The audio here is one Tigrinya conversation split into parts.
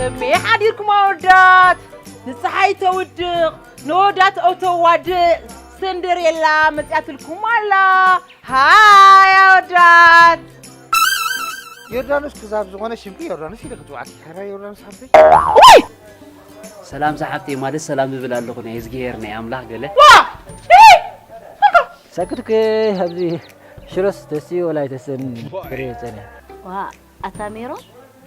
ከመይ ሓዲርኩም ኣወዳት? ንፀሓይ ተውድቕ፣ ንወዳት ኦተዋድእ፣ ሰንደሬላ መፅያትልኩም ኣላ። ሃይ ኣወዳት። ዮርዳኖስ ክዛብ ዝኾነ ሽምኪ ዮርዳኖስ ኢለ ክፅውዓኪ። ሓራይ ዮርዳኖስ ሓብተይ። ሰላም ዝሓፍተይ ማለት ሰላም እብል ኣለኹ፣ ናይ እዝግሄር ናይ ኣምላኽ ገለ። ሰክትክ ኣብዚ ሽሮስ ተስዮ ወላይ ተሰን ክሬ ጸነ ዋ ኣታ ሜሮን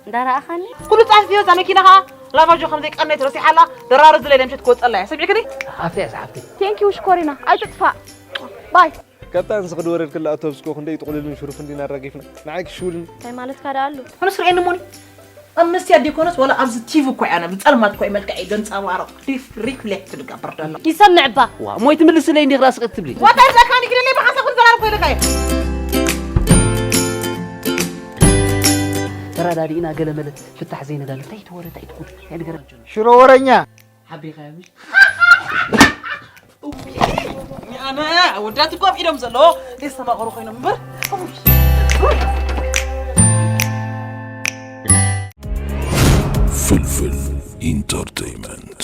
እንዳረኣኻኒ ኩሉ ጻፊ ወጻ መኪና ኸዓ ላቫጆ ከም ዘይቀነይ ትረሲሓላ። ደራሪ ዝለለ ምሸት ክወጸላ እያ። ሰሚዕክኒ? ሓፍተይ ዝሓፍተይ ቴንኪው ሽኮሪና ኣይትጥፋእ ባይ ካብታ ንስኺ ድወረድክላ ኣቶብስኮ ክንደይ ጥቕልልን ሽሩፍን ዲና ኣራጊፍና ንዓይ ክሽውልን እንታይ ማለትካ ደኣ ኣሉ ኣነስ ርእየኒ እሞኒ። ኣምነስቲ ኣዲኮነስ ዋላ ኣብዚ ቲቪ እኮ እያ ናብ ጸልማት እኮ መልክዕ እዩ ዘንጸባርቕ። ሪፍሌክት ዝገብር ዘሎ። ይሰምዕ እባ ዋ ሞይ ትምልስለይ እንዲኽ ራስቂ ትብሊ ዋታ ይዛካ ንግደለይ ብሓሳብ ክንዘራረብ ኮይነ ካየ ተረዳዲእና ገለ መለ ፍታሕ ዘይንዳል እንታይ ተወረ እንታይ ትኹን እንታይ ነገር ሽሮ ወረኛ ሓቢኻ ያብሽ ኣነ ወዳት እኮ ኣብ ኢዶም ዘለዎ ደስተማቐሩ ኮይኖም እምበር ፍልፍል ኢንተርቴይመንት